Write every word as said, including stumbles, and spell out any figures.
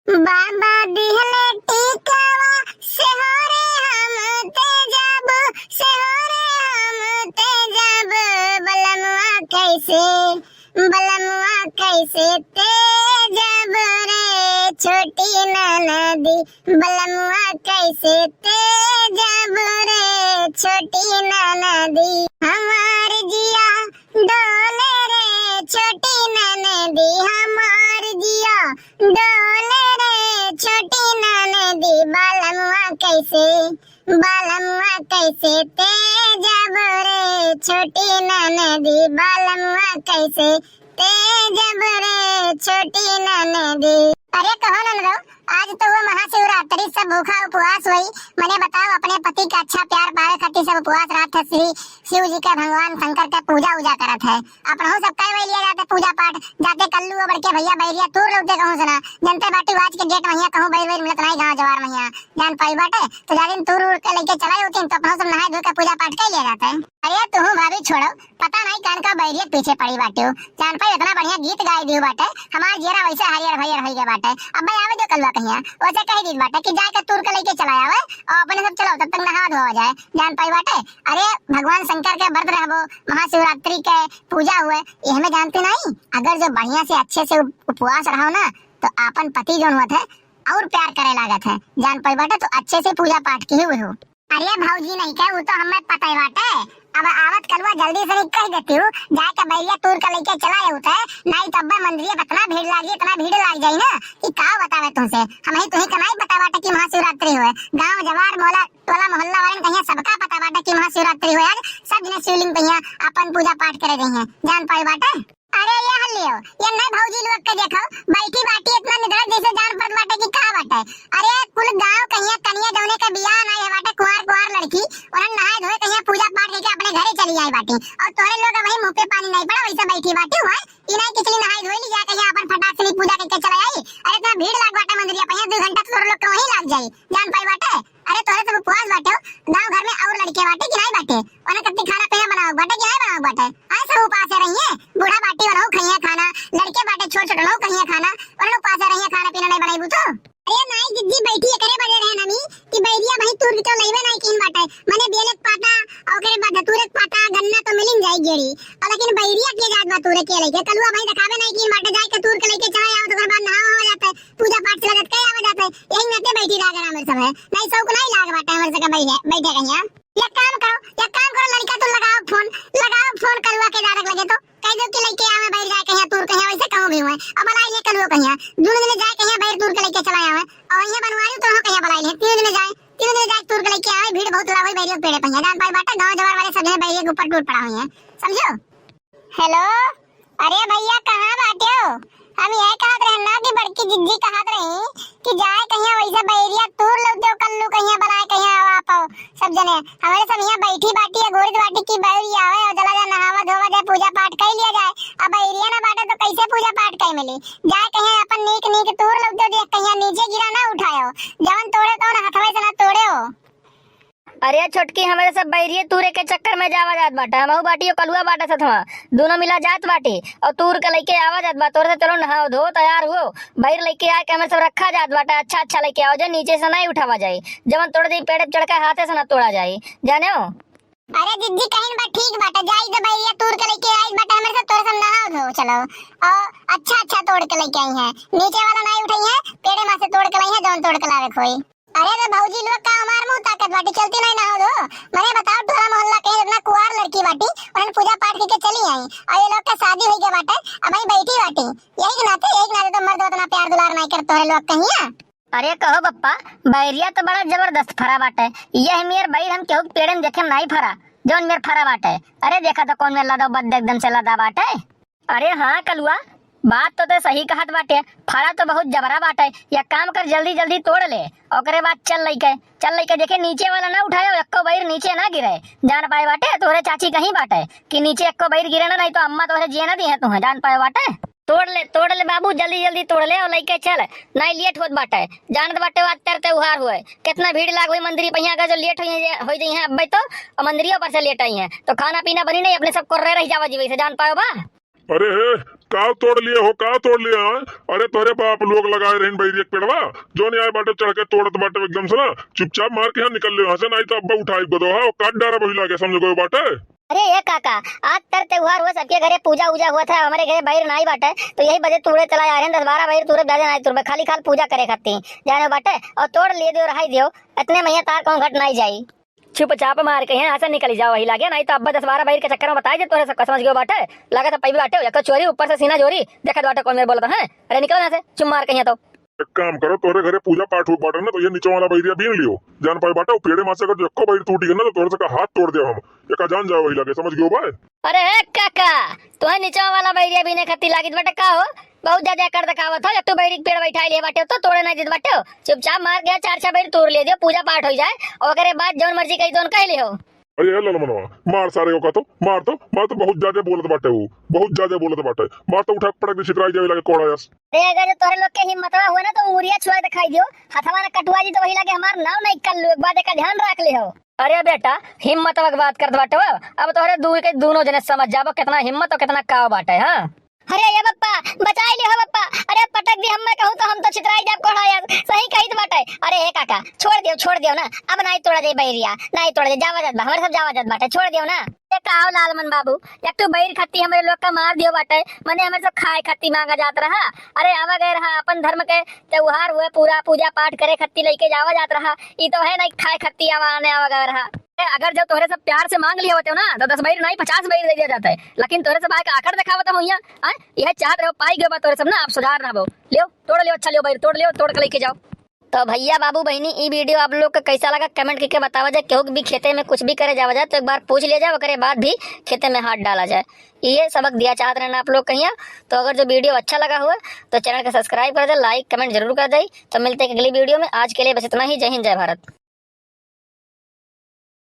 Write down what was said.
बाबा दिहले टीकावा से हो रे हम तेजाब, से हो रे हम तेजाब, बलमुआ कैसे, बलमुआ कैसे तेजाब रे छोटी ननदी, बलमुआ कैसे तेजाब रे छोटी ननदी। हमार जिया डोले रे छोटी ननदी, हमार जिया डोले रे छोटी ननदी, बलमुआ कैसे, बलमुआ कैसे तेजाब रे छोटी ननदी, बलमुआ कैसे तेजाब रे छोटी ननदी। अरे कहो ननदो, आज तो हुआ महाशिवरात्रि, सब भूखा उपवास हुई। मने बताओ, अपने पति का अच्छा प्यार पावे खातिर सब उपवास रहत है, श्री शिव जी के, भगवान शंकर के पूजा उजा करत है। अपनहू सब कई वही लिया जाते पूजा पाठ, जाते कल्लू और बड़के भैया बैरिया तूर लौटे कहूँ से ना, जनते बाटी वाच के गेट महिया कहूँ बैर बैर मिलत नहीं गाँव जवार महिया, जान पाई बाटे। तो जा दिन तूर उड़ के लेके चला होती तो अपनहू सब नहाए धो के पूजा पाठ कर लिया जाते। अरे तू भाभी छोड़ो, पता नहीं कान का बैरिया पीछे पड़ी बाटे हो। जान पाई इतना बढ़िया गीत गाई दियो बाटे, हमार जियरा वैसे हरियर भरियर होई गए बाटे। अब भाई आवे जो कलुआ कहिया, वैसे कह दी बाटे कि जाए के तूर के लेके चला आवे और अपने सब चलो, तब तक नहावा धोवा जाए। जान पाई बाटे, अरे भगवान शंकर के व्रत रहबो, महाशिवरात्रि के पूजा हुए, ये हमें जानते नहीं। अगर जो बढ़िया से अच्छे से उप-, उपवास रहो ना, तो आपन पति जौन होत है और प्यार करे लागत है। जान पाई बाटे, तो अच्छे से पूजा पाठ की हुई हो। अरे भौजी नहीं के, वो तो हमें पता ही बाटे। अब आवत कलुआ जल्दी से नहीं कह देती हूँ, जाए के बैरिया तूर के लेके चला आउत है, नहीं तो अब्बे मंदिरिया में इतना भीड़ लागी, इतना भीड़ लाग जाई ना कि का बतावे तुमसे। हम ही तुम्हें कनाई पता बाटे कि महाशिवरात्रि हुए, गाँव जवार मोला टोला मोहल्ला वाले कहिया सबका पता बाटे कि महाशिवरात्रि हुए, आज सब जने शिवलिंग पे यहाँ अपन पूजा पाठ करे गई हैं, जान पाई बाटे। अरे ये हल्लियो, ये नहीं भौजी लोग के देखो, बैठी बाटी इतना निधड़क जैसे जान पड़त बाटे कि का बाटे। अरे कुल गाँव कहिया कनिया जौने के बियाह ना है बाटे, कुंवार कुंवार लड़की, उन्हन नहाए धोए कहिया पूजा पाठ करके अपने घरे चली आई बाटी, और तोरे लोग वही मुंह पे पानी नहीं पड़ा, वैसे बैठी बाटी हुआ, ई नहीं किचली नहाए धोए ली जा कहिया अपन फटाक से पूजा करके चला आई। अरे इतना भीड़ लाग बाटे मंदिरिया पे, दो घंटा तो तोरे लोग के वहीं लाग जाई, जान पाई बाटे। अरे तोरे सब उपवास बाटे हो, गाँव घर में और लड़के बाटे कि नहीं बाटे, उन्हें कत्ती खाना पीना बनावे बाटे कि नहीं बनावे बाटे? आए सब उपास रहिए, बूढ़ा बाटी वाला खइए खाना, लड़के बाटे छोट छोट वाला खइए खाना, उन्हें उपास रहिए, खाना पीना नहीं बनाई तो। अरे नाई जिज्जी बैठी एकरे बजे रहे नमी कि बैरिया वही तूर के तो लइबे नहीं कीन बाटे, मने बेलक पाता और ओकरे बाद धतूरक पाता गन्ना तो मिलिन जाई गेड़ी, और लेकिन बैरिया के जात बा तूरे के लेके, कलुआ वही देखावे नहीं कीन बाटे, जाए के तूर के लेके चला आओ तो ओकर बाद नहावा हो जाता है, पूजा पाठ चला जाता है, आवा जाता है, यही नाते बैठी रह गया हमरे सब है, नहीं शौक नहीं लाग बाटे हमरे सब के बैठे, बैठे कहिया। एक काम करो, एक काम करो लड़का, तुम लगाओ फोन, लगाओ फोन कलुआ के दादक लगे तो कह दो कि लेके आवे बैर जाए कहिया तूर कहिया, वैसे कहूँ भी हुए। अब भला ये कलुआ कहिया, दोनों जने जाए कहिया बैर तूर के लेके चला आवे, और ये बनवारी तो हो कहिया बुलाई ले, तीनों जने जाए, तीनों जने जाए तूर के लेके आवे, भीड़ बहुत लगा हुई बैरियों के पेड़े पहिया, जान पाई बाटे गाँव जवार वाले सब जने बैरियों के ऊपर टूट पड़ा हुई है, समझो। हेलो, अरे भैया कहाँ बाटे हो? हम यह कहत रहे ना कि बड़की जिज्जी कहत रही कि जाए कहिया वैसे बैरिया तूर लौटे कल्लू कहिया बनाए कहिया आवा पाओ सब जने। हमारे सब यहाँ बैठी बाटी है, गोरित बाटी की बैरी आवे और चला जाए नहावा धोवा जाए पूजा पाठ कर लिया जाए। अब बैरिया ना बाटे तो कैसे पूजा पाठ कर मिली? जाए कहिया अपन नीक नीक तूर लौटे देख कहिया नीचे गिरा ना उठायो, जवन तोड़े तो ना हथवे से ना तोड़े हो। अरे छोटकी, हमरे सब बैरिये तूरे के चक्कर में जावा जात बाटे, हमहू बाटी और कलुआ बाटे सथवा, दोनों मिला जात बाटी और तूर के लेके आवा जात बा। तोरे से चलो नहाओ धो तैयार हुओ, बैर लेके आए के हमरे सब रखा जात बाटे, अच्छा अच्छा लेके आओ जे, नीचे से नहीं उठावा जाए, जवन तोड़ दी पेड़ पे चढ़ के हाथे से ना तोड़ा जाए, जाने हो। अरे जिज्जी कहिन बा ठीक बाटे, जाई तो बैरिया तूर के लेके आई बाटे, हमरे सब तोरे सब नहाओ धो चलो, और अच्छा अच्छा तोड़ के लेके आई है, नीचे वाला नहीं उठाई है, पेड़े में से तोड़ के लाई है, जवन तोड़ के लावे खोई। अरे रे भौजी लोग का हमार मुंह ताकत बाटी, चलती नहीं ना हो दो। मने बताओ टोला मोहल्ला कहीं इतना कुआर लड़की बाटी, उन्हन पूजा पाठ करके चली आई और ये लोग का शादी हुई गया बाटे, अब वहीं बैठी बाटी। यही के नाते, यही के नाते तो मर्द उतना प्यार दुलार नहीं करते हैं लोग कहिया। अरे कहो बप्पा, बैरिया तो बड़ा जबरदस्त फरा बाटे, यह मेर बैर हम केहू के पेड़े में देखे में नहीं फरा, जौन मेर फरा बाटे। अरे देखा तो कौन मेर लदा बद एकदम से लदा बाटे। अरे हाँ कलुआ, बात तो ते सही कहत बाटे, फरा तो बहुत जबरा बाटे। एक काम कर, जल्दी जल्दी तोड़ ले, ओकरे बाद चल लइके, चल लइके देखे नीचे वाला ना उठायो, एक्को बैर नीचे ना गिरे। जान पाए बाटे तोहरे चाची कहीं बाटे कि नीचे एक्को बैर गिरे ना, नहीं तो अम्मा तोहरे जिए ना दी है तुहे, जान पाए बाटे। तोड़ ले, तोड़ ले बाबू, जल्दी जल्दी तोड़ ले और लइके चल, नहीं लेट होत बाटे। जानत बाटे आज तर त्योहार हुए, कितना भीड़ लाग हुई मंदिर पहिया का, जो लेट हो जाई है अब्बे तो, और मंदिरिया पर से लेट आई है तो खाना पीना बनी नहीं, अपने सब कोर्रे रह जावा जी वैसे, जान पाओ बा। अरे हे, का तोड़ लिए हो, का तोड़ लिए हो? अरे तोहरे बाप लोग लगाए रहिन बैरिया के पेड़वा, जौन आए बाटे चढ़ के तोड़त बाटे एकदम से ना। चुपचाप मार के यहाँ निकल ले यहाँ से, नाहीं तो अब्बा उठाई गदो हा, काट डारा बही लागे, समझ गयो बाटे। अरे ए काका, आज तर त्योहार हुआ, सबके घरे पूजा उजा हुआ था, हमरे घरे बैर नाहीं बाटे, तो यही बदे तूड़े चला आ रहे हैं, दस बारह बैर तूड़े, ज्यादा नाहीं तूड़बे, खाली खाल पूजा करे खातिर जाने बाटे, और तोड़ लिए दियो, रहाई दियो, इतने में तार कहूँ घट नाहीं जाई। चुपचाप मार के यहाँ से निकल जाओ, वही लागे, नाहीं तो अब्बा दस बारह बैर के चक्कर में बताई दे तोहरे सबका, समझ गयो बाटे। लागत है पैबी बाटे, एको चोरी ऊपर से सीना जोरी, देखत बाटे कौन मेरे बोलत है। अरे निकल यहाँ से, चुप मार के यहाँ तो। एक काम करो, तोहरे घरे पूजा पाठ होत बाटे ना, तो ये नीचे वाला बैरिया बीन लियो। जान पाए बाटे, वो पेड़े मासे अगर जो एको बैर टूटी गए ना, तो तोहरे सबका हाथ तोड़ दे हम। एका जान जाओ वही लागे, समझ गयो बाय। अरे ए काका, तोहे नीचे वाला बैरिया बीने खातिर लागित बाटे का हो? बहुत ज्यादा अकड़ देखावत हो, एक तो बैरी के पेड़ बैठाई लिए बाटे, तो तोड़े नाहीं देत बाटे हो। चुपचाप मार के चार छह बैर तोड़ ले दियो, पूजा पाठ हो जाए, और ओकरे बाद जौन मर्जी कही तौन कह ले हो। अरे ए ललमनवा, मार सारे को का तो, मार तो, मार तो, बहुत ज्यादा बोलत बाटे वो, बहुत ज्यादा बोलत बाटे। मार तो उठा के पटक दे, छितराई जावे लागे कोड़ा यस। अरे अगर जो तोहरे लोग के हिम्मतवा हुआ ना तो उंगरिया छुआ के दिखाई दियो, हथवा ना कटुआ जी तो वही लागे हमार नाव नाहीं कर लो, एक बात का ध्यान रख ले हो। अरे बेटा, हिम्मतवा के बात करत बाटे हो, अब तोहरे दू के दूनो जने समझ जाबो कितना हिम्मत और कितना काव बाटे, हाँ। अरे ए बप्पा, बचाई ले हो बप्पा। अरे पटक दी, हम मैं कहूँ तो हम तो छितराई जाब कोढ़ा यार, सही कहित बाटे। अरे ए काका, छोड़ दियो, छोड़ दियो ना, अब नाहीं तोड़ा जाई बैरिया, नाहीं तोड़ा जाई, जावा जात बा, हमरे सब जावा जात बाटे, छोड़ दियो ना। ए का हो लालमन बाबू, एक तो बैर खत्ती हमरे लोग का मार दियो बाटे, मने हमरे सब खाए खत्ती मांगा जात रहा। अरे आवा गए रहा, अपन धर्म के त्योहार हुए, पूरा पूजा पाठ करे खत्ती लेके जावा जात रहा, ई तो है नाहीं खाए खत्ती आवा आने आवा गए रहा। ए, अगर जो तोहरे सब प्यार से मांग लिए होते हो ना, तो दस बैर नाहीं, पचास बैर दे दिया जाता है, लेकिन तोहरे सब आके आकड़ दिखावत हो यहाँ, हाँ? यह चाहत रहो, पाई गयो बा तोहरे सब ना, आप सुधार ना हो। लियो, तोड़ लियो, अच्छा लियो बैर, तोड़ लियो, तोड़ के लेके जाओ। तो भैया, बाबू, बहिनी, ई video आप लोग का कैसा लगा, comment करके बतावा जाए। केहू के भी खेते में कुछ भी करे जावा जाए, तो एक बार पूछ लिया जाए, ओकरे बाद भी खेते में हाथ डाला जाए। ये सबक दिया चाहत रहना आप लोग कहिया। तो अगर जो video अच्छा लगा हुआ, तो channel का subscribe कर दे, like, comment जरूर कर दे। तो मिलते हैं अगली video में, आज के लिए बस इतना ही। जय हिंद, जय भारत।